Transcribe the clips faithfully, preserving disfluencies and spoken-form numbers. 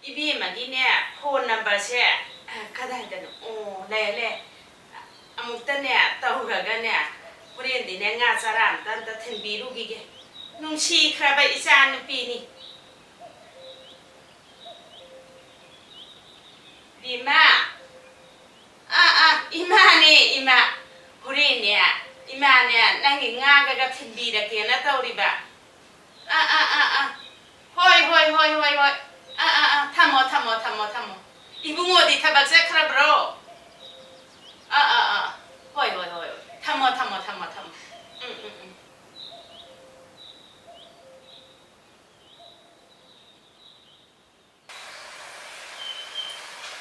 ꯏꯕꯦꯝꯃꯒꯤꯅꯦ, phone ꯅꯝꯕꯔꯁꯦ, ꯑ, ꯀꯗꯥꯏꯗꯅꯣ? ꯑꯣ, ꯂꯩꯔꯦ, ꯂꯩꯔꯦ꯫ ꯑꯃꯨꯛꯇꯅꯦ ꯇꯧꯔꯒꯅꯦ, ꯍꯣꯔꯦꯟꯗꯤꯅꯦ ꯉꯥ ꯆꯔꯥ ꯑꯝꯇ, ꯑꯝꯇ ꯊꯤꯟꯕꯤꯔꯨꯈꯤꯒꯦ꯫ ꯅꯨꯡꯁꯤꯈ꯭ꯔꯕ ꯏꯆꯥ ꯅꯨꯄꯤꯅꯤ꯫ ꯕꯤꯃꯥ, ꯑꯥ, ꯑꯥ, ꯏꯃꯥꯅꯦ, ꯏꯃꯥ꯫ ꯍꯣꯔꯦꯟꯅꯦ, ꯏꯃꯥꯅꯦ, ꯅꯪꯒꯤ ꯉꯥꯒꯒ ꯊꯤꯟꯕꯤꯔꯛꯀꯦꯅ ꯇꯧꯔꯤꯕ꯫ ꯑꯥ, ꯑꯥ, ꯑꯥ, ꯑꯥ꯫ ꯍꯣꯏ, ꯍꯣꯏ, ꯍꯣꯏ, ꯍꯣꯏ, ꯍꯣꯏ꯫ ꯑꯥ, ꯑꯥ, ꯑꯥ꯫ ꯊꯝꯃꯣ, ꯊꯝꯃꯣ, ꯊꯝꯃꯣ, ꯊꯝꯃꯣ꯫ ꯏꯕꯨꯡꯉꯣꯗꯤ ꯊꯕꯛ ꯆꯠꯈ꯭ꯔꯕ꯭ꯔꯣ? ꯑꯥ, ꯑꯥ, ꯑꯥ꯫ ꯍꯣꯏ, ꯍꯣꯏ, ꯍꯣꯏ, ꯍꯣꯏ꯫ ꯊꯝꯃꯣ, ꯊꯝꯃꯣ, ꯊꯝꯃꯣ, ꯊꯝꯃꯣ꯫ ꯎꯝ, ꯎꯝ, ꯎꯝ꯫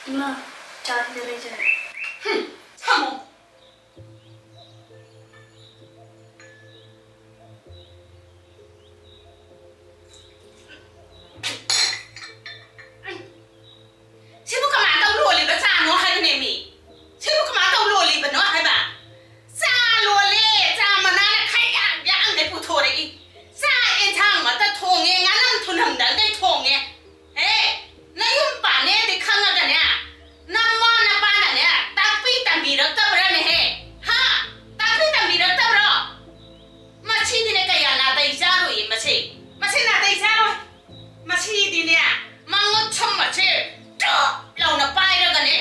ꯏꯃꯥ, ꯆꯥ ꯁꯤꯗ ꯂꯩꯖꯔꯦ꯫ ꯍꯨꯝ, ꯊꯝꯃꯣ꯫ ꯁꯤꯕꯨ ꯀꯃꯥꯏꯅ ꯇꯧ ꯂꯣꯜꯂꯤꯕ ꯆꯥꯅꯣ ꯍꯥꯏꯕꯅꯦ ꯃꯤ? ꯁꯤꯕꯨ ꯀꯃꯥꯏꯅ ꯇꯧ ꯂꯣꯜꯂꯤꯕꯅꯣ ꯍꯥꯏꯕ? ꯆꯥ ꯂꯣꯜꯂꯦ, ꯆꯥ ꯃꯅꯥꯅ ꯈꯔ ꯌꯥꯝ ꯌꯥꯝꯅ ꯄꯨꯊꯣꯔꯛꯏ꯫ ꯆꯥꯛ ꯑꯦꯟꯁꯥꯡ ꯑꯃꯠꯇ ꯊꯣꯡꯉꯦ, ꯉꯥꯅꯝ ꯊꯨꯅꯝꯗꯪꯗꯩ ꯊꯣꯡꯉꯦ꯫ ꯍꯦ, ꯅꯌꯨꯝ ꯄꯥꯟꯅꯦꯗꯤ ꯈꯪꯉꯒꯅꯦ, ꯅꯃꯥ ꯅꯄꯥꯅꯅꯦ ꯇꯥꯛꯄꯤ ꯇꯝꯕꯤꯔꯛꯇꯕ꯭ꯔꯥꯅꯦꯍꯦ? ꯍꯥ? ꯇꯥꯛꯄꯤ ꯇꯝꯕꯤꯔꯛꯇꯕ꯭ꯔꯣ? ꯃꯁꯤꯗꯤꯅꯦ ꯀꯌꯥ ꯅꯥꯇꯩ ꯆꯥꯔꯣꯏꯌꯦ ꯃꯁꯤ꯫ ꯃꯁꯤ ꯅꯥꯇꯩ ꯆꯥꯔꯣꯏ꯫ ꯃꯁꯤꯗꯤꯅꯦ ꯃꯉꯛ ꯁꯝ ꯑꯁꯦ ꯆꯞ ꯂꯥꯎꯅ ꯄꯥꯏꯔꯒꯅꯦ,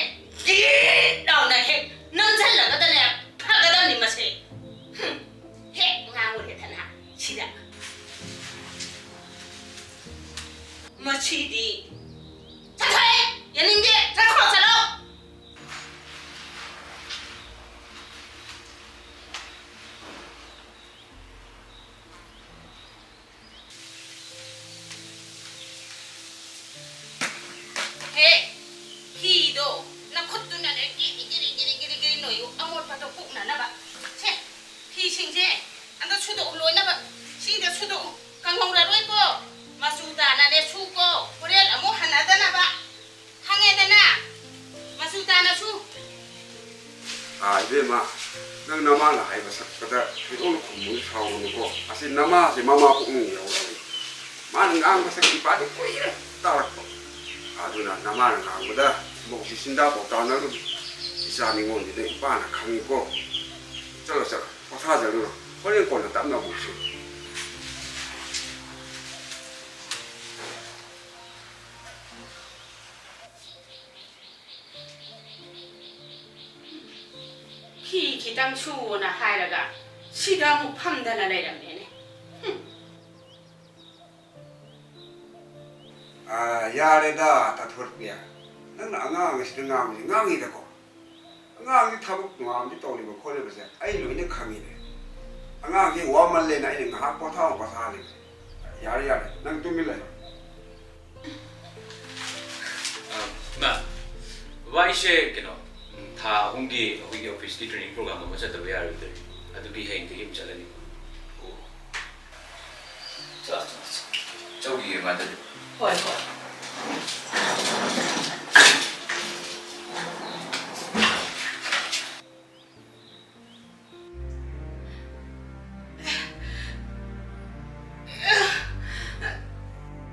ꯒꯤꯠ ꯂꯥꯎꯅ ꯍꯦꯛ ꯅꯝꯁꯤꯜꯂꯒꯗꯅꯦ ꯐꯒꯗꯕꯅꯤ ꯃꯁꯤ꯫ ꯍꯨꯝ, ꯍꯦꯛ ꯉꯥꯡꯉꯨꯔꯦꯗꯅ ꯁꯤꯗ꯫ ꯃꯁꯤꯗꯤ ꯆꯠꯊꯣꯛꯑꯦ! ꯌꯥꯅꯤꯡꯗꯦ! ꯆꯠꯈ꯭ꯔꯣ, ꯆꯠꯂꯣ! ꯍꯦ, ꯐꯤꯗꯣ ꯅꯈꯨꯠꯇꯨꯅꯅꯦ ꯒꯤꯔꯤ ꯒꯤꯔꯤ ꯒꯤꯔꯤ ꯒꯤꯔꯤ ꯒꯤꯔꯤ ꯅꯣꯏꯌꯨ, ꯑꯃꯣꯠꯄꯗꯣ ꯀꯣꯛꯅꯅꯕ꯫ ꯁꯦ, ꯐꯤꯁꯤꯡꯁꯦ ꯑꯝꯇ ꯁꯨꯗꯣꯛꯎ ꯂꯣꯏꯅꯃꯛ꯫ ꯁꯤꯗ ꯁꯨꯗꯣꯛꯎ, ꯀꯪꯍꯧꯔꯔꯣꯏꯀꯣ꯫ ꯃꯆꯨ ꯇꯥꯅꯅꯦ ꯁꯨꯀꯣ, ꯍꯣꯔꯦꯟ ꯑꯃꯨꯛ ꯍꯟꯅꯗꯅꯕ꯫ ꯈꯪꯉꯦꯗꯅ? ꯃꯆꯨ ꯇꯥꯅ ꯁꯨ꯫ ꯑꯥ, ꯏꯕꯦꯝꯃ, ꯅꯪ ꯅꯃꯥꯅ ꯍꯥꯏꯕ ꯁꯛꯄꯗ ꯊꯣꯏꯗꯣꯛꯅ ꯈꯨꯝꯃꯨꯅꯨ, ꯁꯥꯎꯔꯨꯅꯨꯀꯣ꯫ ꯑꯁꯤ ꯅꯃꯥꯁꯦ ꯃꯃꯥ ꯄꯣꯛꯅꯨꯡ ꯌꯥꯎꯔꯕꯅꯤ꯫ ꯃꯥꯅ ꯉꯥꯡꯕ ꯁꯛꯄ ꯏꯄꯥꯗꯤ ꯀꯨꯏꯔꯦ ꯇꯥꯔꯛꯄ꯫ ꯑꯗꯨꯅ ꯅꯃꯥꯅ ꯉꯥꯡꯕꯗ ꯃꯧꯁꯤ ꯆꯤꯟꯖꯥꯛ ꯄꯥꯎꯇꯥꯛꯅꯔꯨꯅꯨ꯫ ꯏꯆꯥ ꯅꯤꯉꯣꯜꯅꯤꯗꯣ ꯏꯄꯥꯅ ꯈꯪꯉꯤꯀꯣ꯫ ꯆꯠꯂꯣ, ꯆꯠꯂꯣ, ꯄꯣꯊꯥꯖꯔꯨꯔꯣ꯫ ꯍꯣꯔꯦꯟ ꯀꯣꯟꯅ ꯇꯞꯅ ꯑꯃꯨꯛ ꯁꯨ꯫ ꯐꯤ ꯈꯤꯇꯪ ꯁꯨꯑꯣꯅ ꯍꯥꯏꯔꯒ ꯁꯤꯗ ꯑꯃꯨꯛ ꯐꯝꯗꯅ ꯂꯩꯔꯝꯃꯦꯅꯦ꯫ ꯍꯨꯝ꯫ ꯑꯥ, ꯌꯥꯔꯦꯗ, ꯇꯥꯊꯣꯔꯛꯄꯤ꯫ ꯅꯪꯅ ꯑꯉꯥꯡ ꯑꯁꯤꯗ ꯉꯥꯡꯕꯁꯦ ꯉꯥꯡꯉꯤꯗꯀꯣ꯫ ꯑꯉꯥꯡꯁꯤ ꯊꯕꯛ ꯇꯣꯉꯥꯟꯕꯗꯤ ꯇꯧꯔꯤꯕ ꯈꯣꯠꯂꯤꯕꯁꯦ ꯑꯩ ꯂꯣꯏꯅ ꯈꯪꯉꯤꯅꯦ꯫ ꯑꯉꯥꯡꯁꯤ ꯋꯥꯃꯜꯂꯦꯅ ꯑꯩꯅ ꯉꯥꯏꯍꯥꯛ ꯄꯣꯊꯥꯍꯧ ꯄꯣꯊꯥꯍꯜꯂꯤꯕꯅꯦ꯫ ꯌꯥꯔꯦ, ꯌꯥꯔꯦ, ꯅꯪ ꯇꯨꯃꯤꯟ ꯂꯩꯌꯣ꯫ ꯑ, ꯃꯥ, ꯕꯕꯥ, ꯑꯩꯁꯦ ꯀꯩꯅꯣ, ꯎꯝ, ꯊꯥ ꯑꯍꯨꯝꯒꯤ ꯑꯩꯈꯣꯏꯒꯤ ꯑꯣꯐꯤꯁꯀꯤ ꯇ꯭ꯔꯦꯅꯤꯡ ꯄ꯭ꯔꯣꯒ꯭ꯔꯥꯝ ꯑꯃ ꯆꯠꯇꯕ ꯌꯥꯔꯣꯏꯗꯣꯏ, ꯑꯗꯨꯒꯤ ꯍꯌꯦꯡꯗꯒꯤ ꯑꯃꯨꯛ ꯆꯠꯂꯅꯤ꯫ ꯑꯣ꯫ ꯆꯠꯂꯣ, ꯆꯠꯂꯣ, ꯆꯠꯂꯣ꯫ ꯆꯧꯈꯤꯒꯦ ꯃꯥꯗꯨꯗꯤ꯫ ꯍꯣꯏ, ꯍꯣꯏ꯫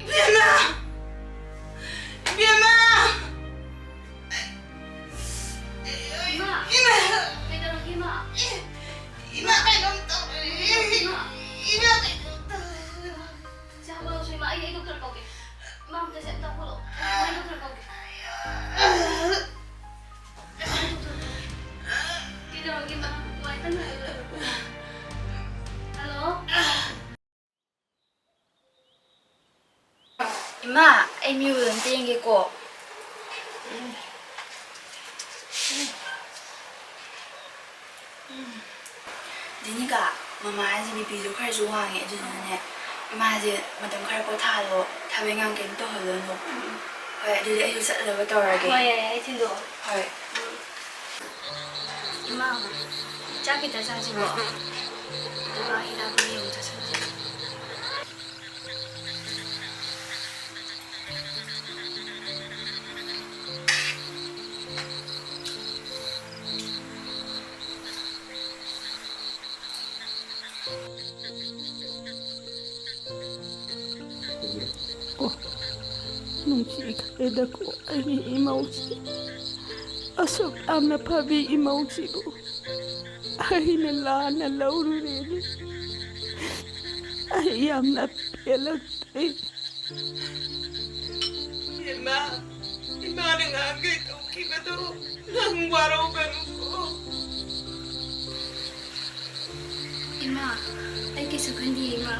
ꯏꯕꯦꯝꯃ! ꯏꯕꯦꯝꯃ! ꯏꯃꯥ! ꯏꯃꯥ! ꯀꯩꯗꯧꯔꯒꯦ, ꯏꯃꯥ? ꯏꯃꯥ, ꯀꯩꯅꯣꯝ ꯇꯧꯔꯦ꯫ ꯏꯃꯥ! ꯏꯃꯥ, ꯀꯩꯅꯣꯝ ꯇꯧꯔꯦ꯫ ꯁꯦ, ꯍꯧꯒꯠꯂꯣ, ꯁꯦ, ꯏꯃꯥ, ꯑꯩ, ꯑꯩ ꯗꯣꯛꯇꯔ ꯀꯧꯒꯦ꯫ ꯏꯃꯥ, ꯑꯝꯇ ꯁꯦ, ꯑꯝꯇ ꯍꯧꯒꯠꯂꯣ꯫ ꯏꯃꯥ, ꯑꯩ ꯗꯣꯛꯇꯔ ꯀꯧꯒꯦ꯫ ꯏꯃꯥ, ꯑꯩ ꯗꯣꯛꯇꯔ ꯀꯧꯒꯦ꯫ ꯀꯩꯗꯧꯔꯒꯦ, ꯏꯃꯥ? ꯅꯨꯡꯉꯥꯏꯇꯕ? ꯍꯜꯂꯣ? ꯏꯃꯥ, ꯑꯩ ꯃꯤꯋꯣꯏ ꯑꯝꯇ ꯌꯦꯡꯒꯦꯀꯣ꯫ ꯖꯦꯅꯤꯀꯥ, ꯃꯃꯥꯁꯦ ꯕꯤ ꯄꯤꯁꯨ ꯈꯔꯁꯨ ꯋꯥꯡꯉꯦ, ꯑꯗꯨꯗꯨꯅꯅꯦ, ꯏꯃꯥꯁꯦ ꯃꯇꯝ ꯈꯔ ꯄꯣꯊꯥꯍꯜꯂꯣ, ꯊꯕꯛ ꯏꯪꯈꯥꯡ ꯀꯩꯝ ꯇꯧꯍꯜꯂꯅꯨ꯫ ꯍꯣꯏ, ꯑꯗꯨꯗꯤ ꯑꯩꯁꯨ ꯆꯠꯅꯕ ꯇꯧꯔꯒꯦ꯫ ꯍꯣꯏ, ꯌꯥꯏ, ꯌꯥꯏ, ꯑꯩ ꯊꯤꯟꯗꯣꯛꯑꯣ꯫ ꯍꯣꯏ꯫ ꯏꯃꯥ, ꯆꯥꯛ ꯈꯤꯇ ꯆꯥꯁꯤꯀꯣ꯫ ꯑꯗꯨꯒ ꯍꯤꯗꯥꯛ ꯒꯨꯂꯤ ꯑꯃꯨꯛ ꯆꯥꯁꯤꯟꯁꯦ꯫ ꯅꯨꯡꯁꯤꯈ꯭ꯔꯦꯗꯀꯣ ꯑꯩꯒꯤ ꯏꯃꯧꯁꯦ꯫ ꯑꯁꯨꯛ ꯌꯥꯝꯅ ꯐꯕꯤ ꯏꯃꯧꯁꯤꯕꯨ ꯑꯩꯅ ꯂꯥꯟꯅ ꯂꯧꯔꯨꯔꯦꯅꯦ꯫ ꯑꯩ ꯌꯥꯝꯅ ꯄꯦꯜꯂꯛꯇ꯭ꯔꯦ꯫ ꯏꯃꯥ, ꯏꯃꯥꯅ ꯉꯥꯡꯈꯩ ꯇꯧꯈꯤꯕꯗꯣ ꯅꯪ ꯋꯥꯔꯧꯒꯅꯨꯀꯣ꯫ ꯏꯃꯥ, ꯑꯩ ꯀꯩꯁꯨ ꯈꯟꯗꯤꯌꯦ, ꯏꯃꯥ꯫